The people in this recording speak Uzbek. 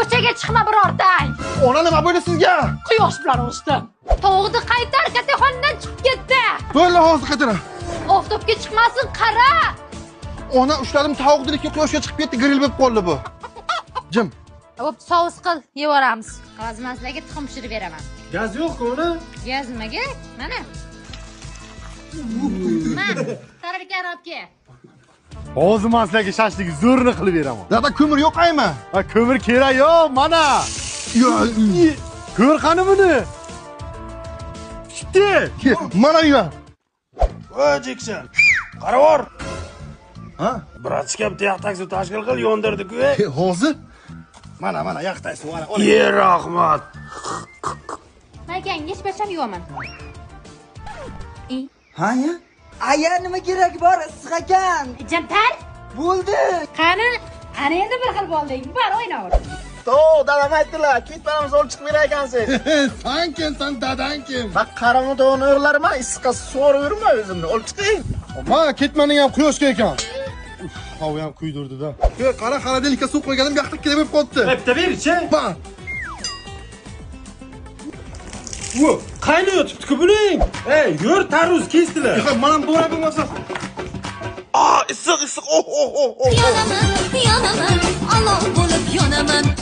Ko'chaga chiqma birortang. Ona, nima bo'ldi sizga? Quyosh bilan urushdim. Tovuqni qaytar, kattaxondan chiqib ketdi. Bo'ldi, hozir qaytaraman. Oftobga chiqmasin, qara. Ona, ushladim tovuqni, lekin quyoshga chiqib ketdi, grill bo'lib qoldi bu. Jim. Bo'pti, sous qil, yevoramiz. Hozir men sizlarga tuxum pishirib beraman. Gaz yo'q-ku uni. Gaz nimaga? Mana. Mana, tarelkani olib kel. Hozir men sizlarga shashlik zo'rini qilib beraman. Dada, ko'mir yo'q aymi? Ha, ko'mir kerak yo'q, mana. Yo, Ko'r qani buni. Pishdi. Mana uyga. Voy Jekson. Qaravor. Ha? Bratchka bitta yaxtak suv tashkil qil, yondirdi-ku. Hozir? Mana, mana yaxtak suv, mana. Ye, rahmat. Maykang, hech bacham yuvaman. Ha ya? Aya, nima kerak bor, issiq ekan. Jantar, Bo'ldi. qani? Ana endi bir xil bo'lding. Bor, o'ynaver. To, dadam aytdilar, ketmanimiz olib chiqib berar ekansiz. San kimsan, dadang kim? Man qaramni to'g'rini o'g'larman, issiqqa so'rib yurma o'zimni. Olib chiqing. Ma, ketmaning ham quyoshga ekan. Uf, havo ham kuydirdi-da. Yo'q, qara, холодильник ka suv qo'yganim yaxtak kelib bo'lib qolibdi. Bitta berchi. Ma. U, qaynayotibdi-ku buning. Ey, yur, tarvuz kesdilar. Mana bu bo'lmasa. Aa, issiq, issiq. Oh, oh, oh, oh. Yonaman, yonaman, olov bo'lib yonaman.